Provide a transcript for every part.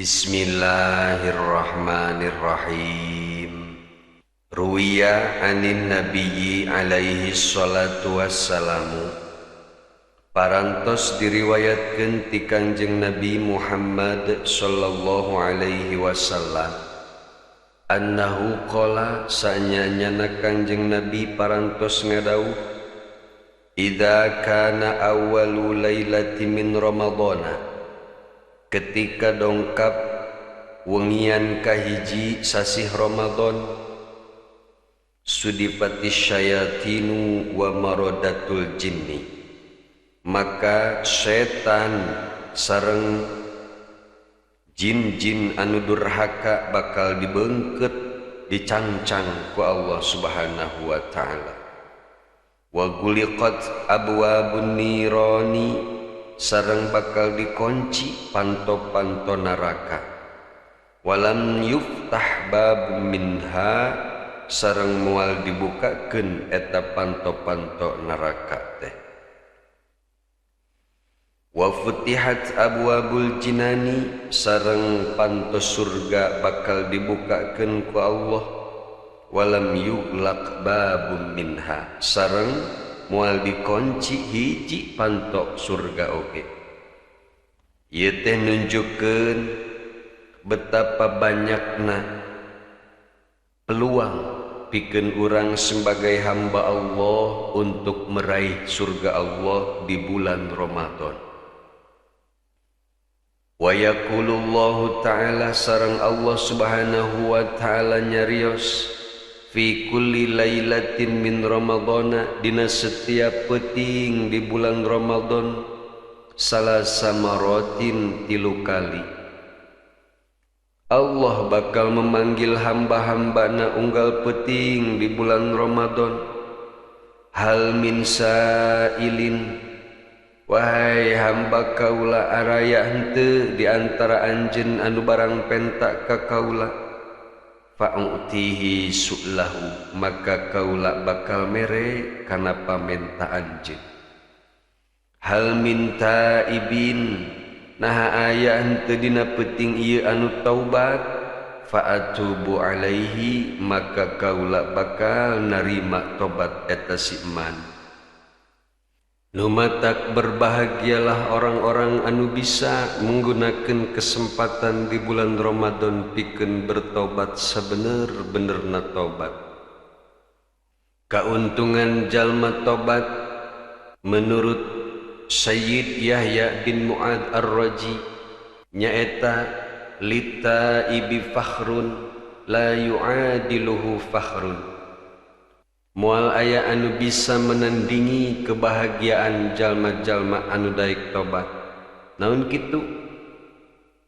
Bismillahirrahmanirrahim. Ruwiya anin nabiyyi alaihi salatu wassalamu. Parantos diriwayatkeun ti Kangjeng Nabi Muhammad sallallahu alaihi wasallam. Annahu qala, sanyanyana Kangjeng Nabi parantos ngadawuh, Idza kana awwalu lailati min Ramadhana, ketika dongkap wengian kahiji sasih Ramadan, sudifati syayatinu wa maradatul jinni, maka setan sareng jin-jin anu durhaka bakal dibengket, dicangcang ku Allah Subhanahu wa taala. Wa guliqat abwabun nirani, sareng bakal dikunci panto-panto neraka. Walam yuftah bab minha, sareng moal dibukakeun eta panto-panto neraka teh. Wa futihat abwabul jinani, sareng panto surga bakal dibukakeun ku Allah. Walam yuglaq babun minha, sareng moal dikunci hiji panto surga oge. Ieu teh nunjukkeun betapa banyakna peluang pikeun urang sebagai hamba Allah untuk meraih surga Allah di bulan Ramadan. Wa yaqulullahu ta'ala, sareng Allah Subhanahu wa ta'ala nyarios, fi kulli lailatin min Ramadana, dina setiap peuting di bulan Ramadan, salasa maratin, 3 kali Allah bakal memanggil hamba-hambana unggal peuting di bulan Ramadan. Hal min sa'ilin, wahai hamba kaula, araya henteu di antara anjeun anu barang penta ka kaula? Fa'utihi su'lahu, maka kaula bakal mere kana pamenta anjeun. Hal min taibin, naha aya henteu dina peuting ieu anu taubat? Fa'atubu alaihi, maka kaula bakal narima tobat eta si iman. Lumatak berbahagialah orang-orang anu bisa menggunakan kesempatan di bulan Ramadan pikeun bertobat sabener-benerna tobat. Kauntungan jalma tobat menurut Sayyid Yahya bin Mu'ad Ar-Raji nyaeta litaibi fakhrun la yu'adiluhu fakhrun. Moal aya anu bisa menandingi kebahagiaan jalma-jalma anu daek tobat. Naon kitu?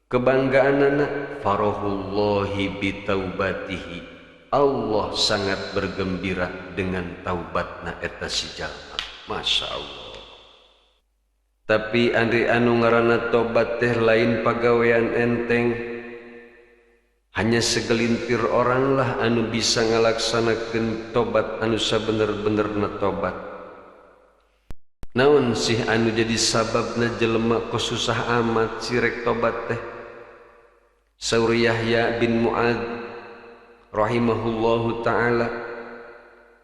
Kebanggaanana farahullahi bitaubatihi. Allah sangat bergembira dengan taubatna eta si jalma. Masya Allah. Tapi andri anu ngaranna tobat teh lain pagawean enteng. Hanya segelintir orang lah anu bisa ngalaksanakeun tobat anu sabener-benerna tobat. Naon sih anu jadi sababna jelema kok susah amat sirek tobat teh? Saur Yahya bin Mu'ad rahimahullahu ta'ala,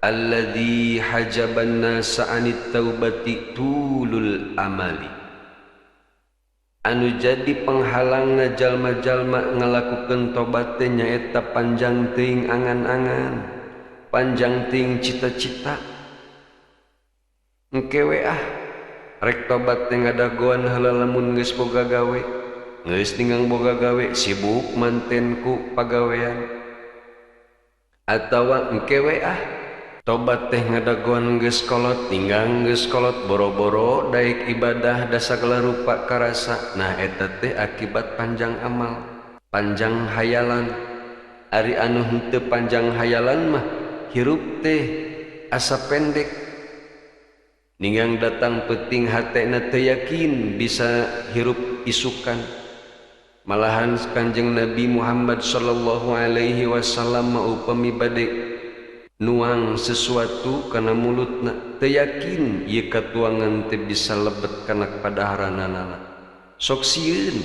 alladzi hajaban nasa anit taubati tulul amali. Anu jadi penghalangna jalma-jalma ngalakukeun tobat teh nyaeta panjang teuing angan-angan, panjang teuing cita-cita. Engke we ah, rek tobat teh ngadagoan heula lamun geus boga gawe. Geus ninggang boga gawe sibuk manten ku pagawean. Atawa engke we ah, tobat teh ngadagoan geus kolot, ninggang geus kolot boro-boro daek ibadah da sagala rupa karasa. Nah eta teh akibat panjang amal, panjang hayalan. Ari anu henteu panjang hayalan mah hirup teh asa pendek. Ninggang datang peuting hatena teu yakin bisa hirup isukan. Malahan Kanjeng Nabi Muhammad sallallahu alaihi wasallam mah upami bade nuang sesuatu kana mulutna teu yakin ieu katuangan teh bisa lebet kana padaharanana. Sok sieun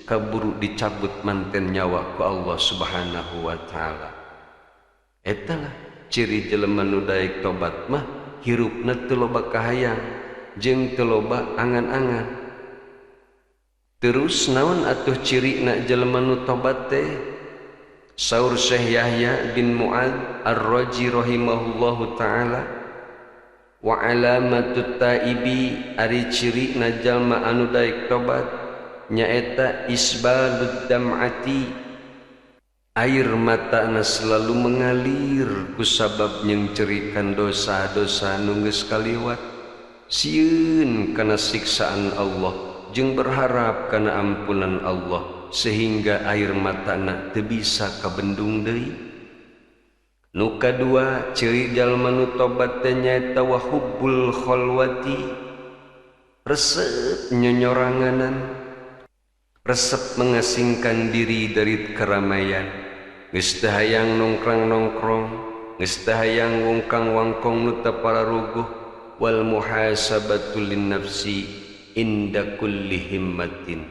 kaburu dicabut manten nyawa ku Allah Subhanahu wa taala. Eta lah ciri jelema nu daek tobat mah hirupna teu loba kahayang jeung teu loba angan-angan. Terus naon atuh cirina jelema nu tobat teh? Saur Syekh Yahya bin Mu'ad Ar-Raji rahimahullahu taala, wa alamatut taibi, ari cirina jalma anu daek tobat nyaeta isbalud dam'ati, air matana selalu mengalir kusabab nyengcerikan dosa-dosa nu geus kaliwat, sieun kana siksaan Allah jeung berharap kana ampunan Allah sehingga air matana teu bisa kabendung deui. Nu kadua ciri jalma nu tobat teh nyaeta wa hubbul khalwati, resep nyonyoranganan, resep mengasingkan diri dari keramaian, geus teu hayang nongkrong-nongkrong, geus teu hayang wongkang-wangkong nu teu pararuguh, wal muhasabatu lin nafsi inda kulli himmatin,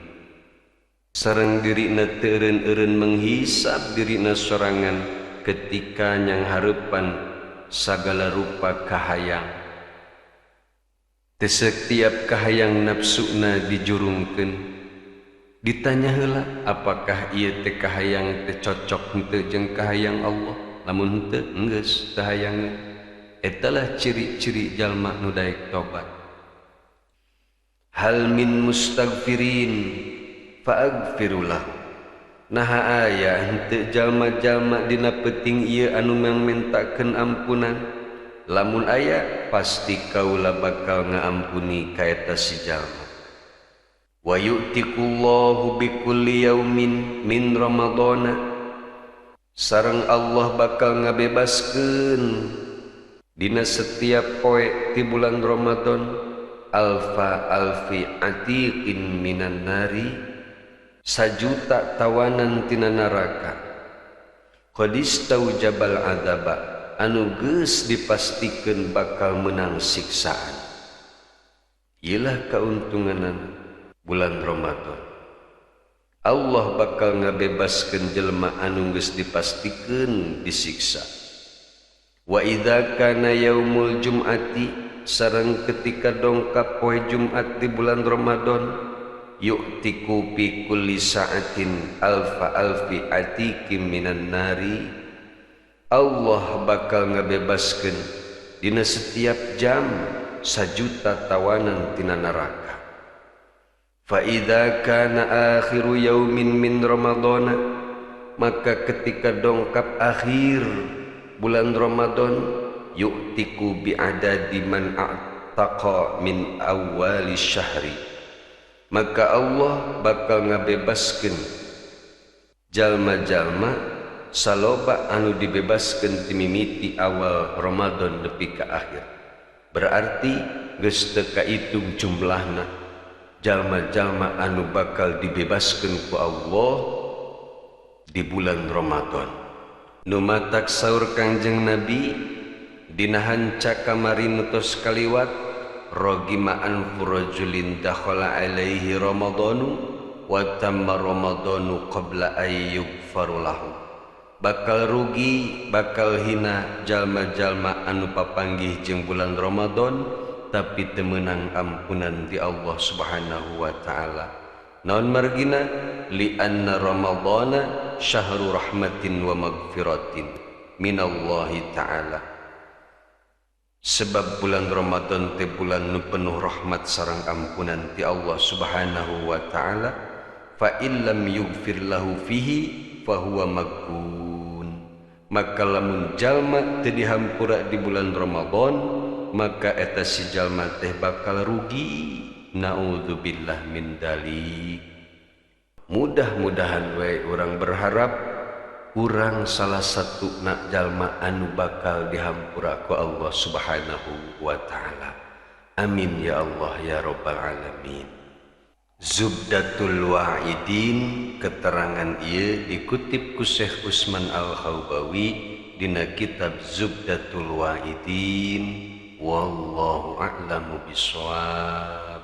sareng dirina teu eureun-eureun menghisap dirina sorangan ketika nyanghareupan sagala rupa kahayang. Teu setiap kahayang nafsuna dijurungkeun, ditanya heula apakah ieu teh kahayang teh cocok henteu jeung kahayang Allah, lamun henteu enggeus teu hayangeun. Eta lah ciri-ciri jalma nu daek tobat. Hal min mustaghfirin fa'agfiru lahu, naha aya henteu jalma-jalma dina peuting ieu anu mangmentakeun ampunan, lamun aya pasti kaula bakal ngaampuni ka eta si jalma. Wa yu'tikullahu bikulli yaumin min ramadana, sareng Allah bakal ngabebaskeun dina setiap poe ti bulan Ramadan alfa alfi atiqin minan nari, sajuta tawanan tina neraka, qad istaujabal adzaba, anu geus dipastikeun bakal menang siksaan. Ieulah kauntunganan bulan Ramadan. Allah bakal ngabebaskeun jelema anu geus dipastikeun disiksa. Wa idza kana yaumul jum'ati, sareng ketika dongkap poe Jumat di bulan Ramadan, yu'tiku fi kulli sa'atin alfa alfi atiqim minan nari, Allah bakal ngabebaskeun dina setiap jam sajuta tawanan tina neraka. Fa idza kana akhiru yaumin min ramadana, maka ketika dongkap akhir bulan Ramadan, yu'tiku bi'adadi man a'taqa min awali syahri, maka Allah bakal ngabebaskeun jalma-jalma saloba anu dibebaskeun ti mimiti awal Ramadan nepi ka akhir. Berarti geus teu kaitung jumlahna jalma-jalma anu bakal dibebaskeun ku Allah di bulan Ramadan. Nu matak saur Kangjeng Nabi dina hanca kamari nu tos kaliwat, ragima anfu rajulin dakhala alaihi ramadanu wa tamma ramadanu qabla ay yughfaru lahu, bakal rugi bakal hina jalma-jalma anu papanggih jeung bulan Ramadan tapi teu meunang ampunan di Allah Subhanahu wa taala. Naon margina? Li anna ramadana syahru rahmatin wa magfiratin minallahi ta'ala, sebab bulan Ramadan teh bulan nu penuh rahmat sareng ampunan ti Allah Subhanahu wa taala. Fa illam yughfir lahu fihi fahuwa maghbun, maka lamun jalma teu dihampura di bulan Ramadan maka eta si jalma teh bakal rugi. Naudzubillah min dalik. Mudah-mudahan we urang berharap urang salah satu nak jalma anu bakal dihampura ku Allah Subhanahu wa taala. Amin ya Allah ya rabbal alamin. Zubdatul Wa'idin, keterangan ieu dikutip ku Syekh Usman Al-Khaubawi dina kitab Zubdatul Wa'idin. Wallahu a'lamu bissawab.